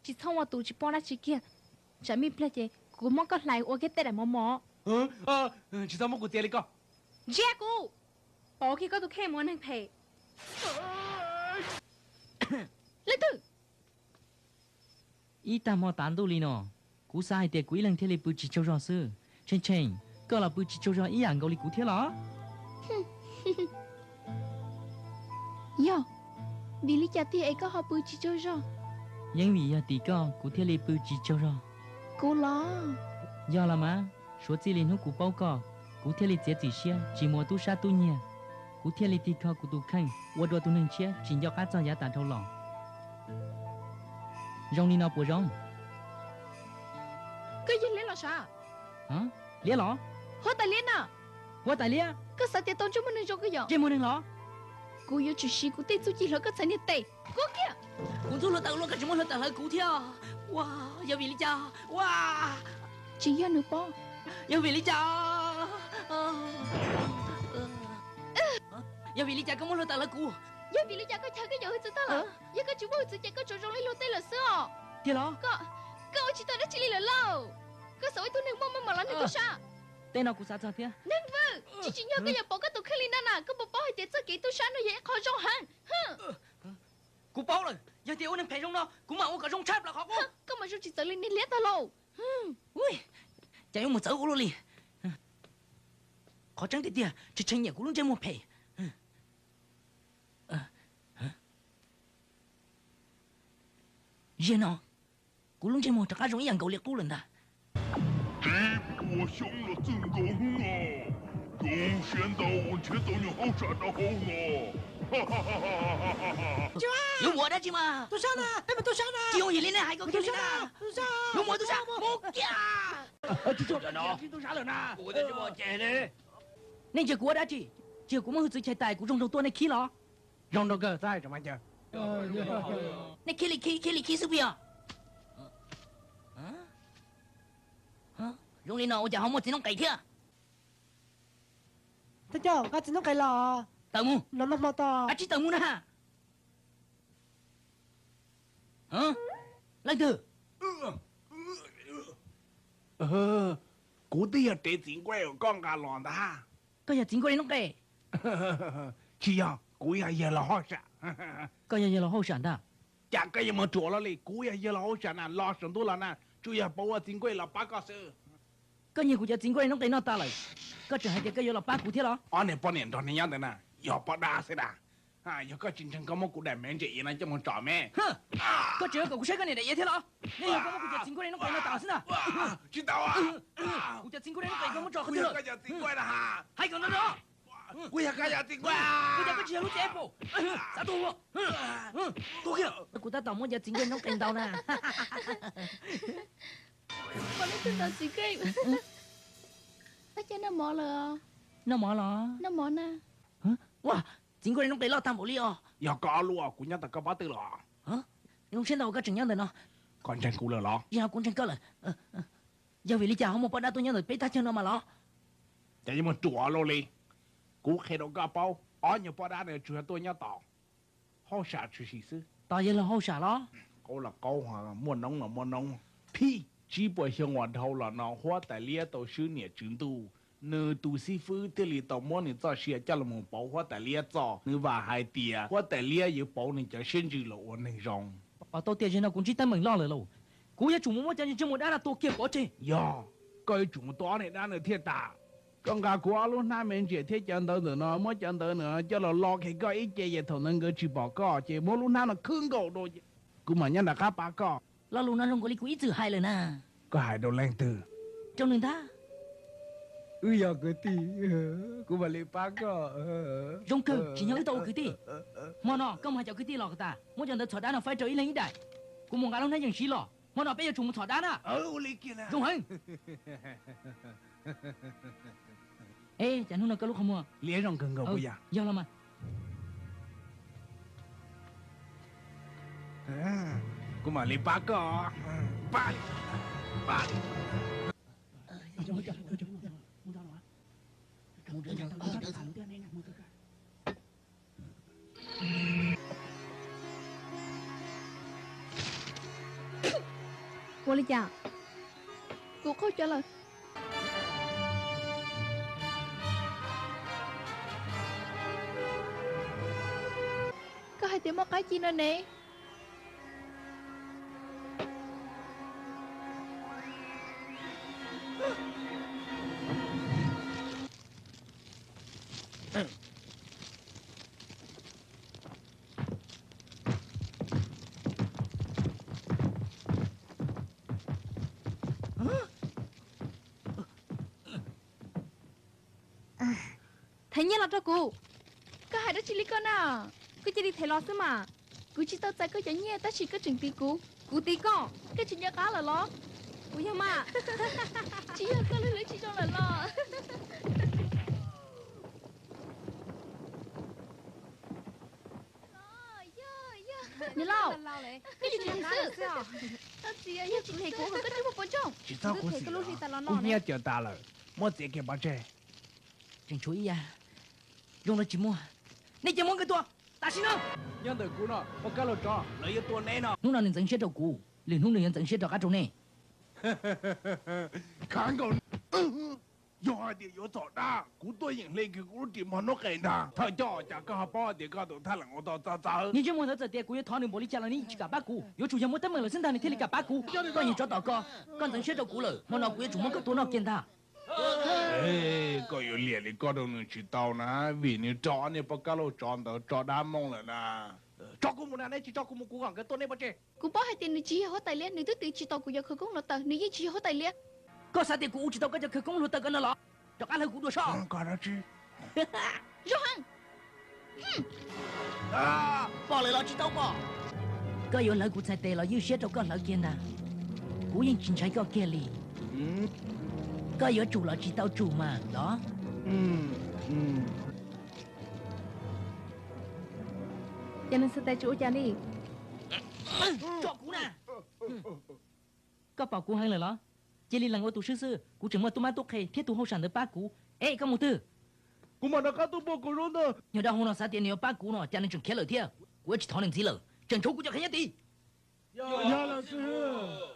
Tsis txhob ua tus tsis paub dab tsi kiag, tsam me pliag ces kuv muab koj hlais ua kiag tej daim mos mos. Tsis txhob muab kuv txiav li koj. Ntsia kuv, pauv kiag koj tus kheej mus ua neeg phem. Leej twg? Ib tag hmo tav ntuj li no, kuv xav hais tias kuv ib leeg thiaj li pw tsis tsaug zog xwb. Tshee Tshee, koj los pw tsis tsaug zog ib yam nkaus li kuv thiab los? Yog, vim li cas tiag es koj ho pw tsis tsaug zog? Yeej vim yog tim koj kuv thiaj li pw tsis tsaug zog. Kuv los? Yog los mas, suav txij li hnub kuv paub koj, kuv thiaj li txiav txim siab tsis mus ua tub sab tub nyiag. Kuv thiaj li tig kho kuv tus kheej ua dua tus neeg tshiab tsis nco qab txog yav tas dhau los. Zoo li no puas zoo? Koj yog liab los sav? Liab los? Huab tais liab na. Huab tais liab? Koj xav tias tau ntsej muag neeg zoo koj yom? Ntsej muag neeg los? Kuv yuav tsum siv kuv tej txuj ci hlawv koj txhais niag tes. Kuv kiag. Kuv ntxub hluav taws los koj tseem muab hluav taws hlawv kuv thiab. Ua, yog vim li cas? Ua, tsis yog nws pob. Yog vim li cas? Yog vim li cas koj muab hluav taws hlawv kuv? Yog vim li cas koj chaw koj yuav hwj txwv tag lawm? Yog koj tsis muaj hwj txwv ces koj tsuas zoo li luag tej lawm xwb os. Tiag los? Koj, koj ua tsis tau dab tsi li lawm lauj. Koj xav ua ib tug neeg muaj maj mam los nws tub sab. Tej no kuv xav txog thiab. Neeg vwm, tsis tsim nyog koj yuav pauv koj tus kheej li no na, koj puas paub hais tias txoj kev tub sab no yog ib qho zoo heev? Kuv paub lawm, yog tias ua neeg phem zoo no kuv mam ua kom zoo tshaj plaws qhov qub. Koj mas zoo tsis txawv li niag liab tag lauj. Cas yuav mus txawv ua luaj li. Qhov tseeb tiag tiag, Tshee Tshee nyiam kuv lub ntsej muag phem. Ziag no, kuv lub ntsej muag rov qab zoo ib yam nkaus li qub lawm ntag. Ib puas xyoo los txwj nkaus hnub no, zoo siab ntau uas nrhiav tau nyuag hauj sam rau hauv no. Yuav mus ua dab tsi mas? Tub sab na, peb mus tub sab na. Tsis yooj yim li nej hais kom kiag li na. Yuav mus ua tub sab, mus kiag. Nej ntsia kuv ua dab tsi? Tsis yog kuv muaj hwj txwv chais tais kuv zoo nraug tuaj nej khib los? Zoo nraug kawg, txhob hais tseem mas caw. Nej khib li khib, khib li khib xwb puas yog? Zoo li no ua cas ho muaj txiv noob qes thiab? Thawj coj, nqa txiv noob qes los. Tawm mus. No noj hmo tos. Ab tsi tawm mus na. Leej twg? Kuv twb yog rev txiv nkuaj uas koj nqa los ntag. Koj yog txiv nkuaj li noob qes? Tsis yog, kuv yog yawg laus hauj sam. Koj yog yawg laus hauj sam ntag. Cas koj yuav mus ruam los li, kuv yog yawg laus hauj sam na, los saum ntuj los na, tsuas yog pauv ua txiv nkuaj los pab koj xwb. Koj nyiag kuv cov txiv nkuaj li noob qes noj tas lawm, koj tseem hais tias koj yuav los pab kuv thiab los? Ob niag poj niam nrog nej nyob ntawd na, yog poj dab xwb na. Yog koj tsis ntseeg koj muab kuv daim maiv ntses iav no coj mus tsom me. Koj tseem yuav kom kuv saib koj niam daim iav thiab los? Nej yog koj muab kuv cov txiv nkuaj li noob qes noj tas lawm xwb na. Tsis tau. Kuv cov txiv nkuaj li noob qes koj muab tso qhov twg lawm? Hais kom nrov nrov. Kuv yog koj yog txiv nkuaj. Ua cas koj tsis yog lub txiv Apple? Xav tuag ua. Tuag kiag. Kuv tab tom muab cov txiv nkuaj noob qes ntaus na. Pom leej twg ntaus txiv nkuaj? Pab cov noj mov lawm. Noj mov los? Noj mov na. Ua, txiv nkuaj li noob qes loj tag npaum li os. Yog koj ob lub, kuv nyob tom koj pob tw los. Zoo siab ntau koj tseem nyob ntawm no. Koj ntseeg kuv lawm los? Yog kuv ntseeg koj lawm. Yog vim li cas ho muaj poj dab tuaj nyob ntawm peb thaj chaw no mas los? Cas yuav muaj ruam luaj li. Kuv qhia rau koj paub, ob nyuag poj dab no tsuas yog tuaj nyob tos hauj sam tshwm sim xwb. Tos yawg laus hauj sam los? Qaub los qaub, muaj noob los muaj noob. Phij, tsib puas xyoo uas dhau los no huab tais liab tau swb niam tswv ntuj, nws tus xib fwb thiaj li tau muab nws txoj sia coj los mus pauv huab tais liab txoj. Nws vam hais tias huab tais liab yuav pauv nws cov siab ntsws los ua neeg zoo. Os, tau tias zaum no kuv ntsib teeb meem loj lawm lauj. Kuv yuav tsum mus muab cov ntsej muag dab no tua kiag pov tseg. Yog, koj yuav tsum mus tua ob niag dab no thiaj tas. Koj nqa kuv ob lub hnab me ntsis thiab cov ntawv ntawm no, muab cov ntawv ntawm no coj los lo kiag koj ib ce, ces thaum ntawd nkawd tsis pom koj ces muab lub hnab no khwb nkaus rau, kuv mam nyob nram qab pab koj. Lo lus no zoo nkaus li kuv ib txwm hais lawm na. Koj hais rau leej twg? Rau nws ntag. Wb yog kwv tij, kuv mam li pab koj. Zoo kawg, tsim nyog wb tau ua kwv tij. Hmo no koj mus hais cov kwv tij los kom tas, muab cov ntawv txhom dab no faib rau ib leeg ib daim. Kuv mus nqa lub hnab yeej siv los, hmo no peb yuav tsum mus txhom dab na. Zoo heev. Es cas hnub no koj lub qhov muag liab zoo kawg nkaus puas yog? Yog los mas. Kuv mam li pab koj. Pab li, pab li. Ua li cas? Kuv qaug cov lawm. Koj hais tias muaj qab ci no ne. Them nyiaj los rau kuv. Koj hais dab tsi li koj na? Koj cia li them los xwb mas. Kuv tsis tau txais koj cov nyiaj tab sis koj tseem tiv kuv. Kuv tiv koj? Koj tsis nco qab lawm los? Kuv yog mas. Tsis yog koj lub hlwb tsis zoo lawm los? Niam laus, koj tsis tseem xwb. Yog tsis them kuv, koj tsis muaj puas tsoog. Tsis txhob khuv xim, kuv hnyiab cawv tas lawm, muab txiav kiag pov tseg. Tseem tshuav ib yam, zoo li tsis muaj. Nej cia muab nkawd tua tam sim no. Nyob ntawm kuv no, poj kab laug tsov, lawv yuav tua neb no. Hnub no nws ntxeev siab rau kuv, lwm hnub nws yuav ntxeev siab rov qab rau nej. Khav nkaus. Yog hais tias yuav txhom dab, kuv tuaj yeem hle kiag kuv lub ris mog hnub qes ntag. Thawj coj, cas koj ho paub hais tias koj tus thaj leem ua tau txawv txawv? Niag ntsej muag ntawd txawm tias kuv yuav thov nws npaum li cas los nws yeej tsis kam pab kuv, yuav tsum yog muaj teeb meem lawm xwb ntag nws thiaj li kam pab kuv. Koj niag tsov tom koj, koj ntxeev siab rau kuv lawm, hmo no kuv yuav tsum muab koj tua noj kiag ntag. Koj yuav liam li koj rau nws tsis tau na, vim nws raug ob niag poj kab laug tsov ntawd tso dab mooj lawm na. Tso kuv mus na, neb tsis tso kuv mus kuv kom nkawd tua neb pov tseg. Kuv paub hais tias nws tsis yog huab tais liab, nws twb tiv tsis tau kuv cov khawv koob hluav taws, nws yeej tsis yog huab tais liab. Koj xav tias kuv ua tsis tau koj cov khawv koob hluav taws ko no los? Rov qab hlawv kuv dua soj. Zoo heev. Pom lawm los tsis tau pom? Koj yuav hlawv kuv txhais tes los ywj siab rau koj hlawv kiag ntag. Kuv yeej tsis ntshai koj kiag li. Koj yuav tsum los tsis tau tsum mas los? Ces nws xav tes tsis ua cas li. Tso kuv na. Koj pom kuv heev lawm los? Cia li lees ua tus swb xwb, kuv tseem muaj tub mab tub qhe thiab tus hauj sam ntawd pab kuv. Es koj mus twg? Kuv mam rov qab tuaj pab kuv lub ntawd. Nyuag dab hau no xav tias nws yuav pab kuv no cas nws tseem khiav lawm thiab. Kuv yuav tsis thov nws ntxiv lawm, tseem tshuav kuv cov qhev nyob tid. Yog lawm xib hwb.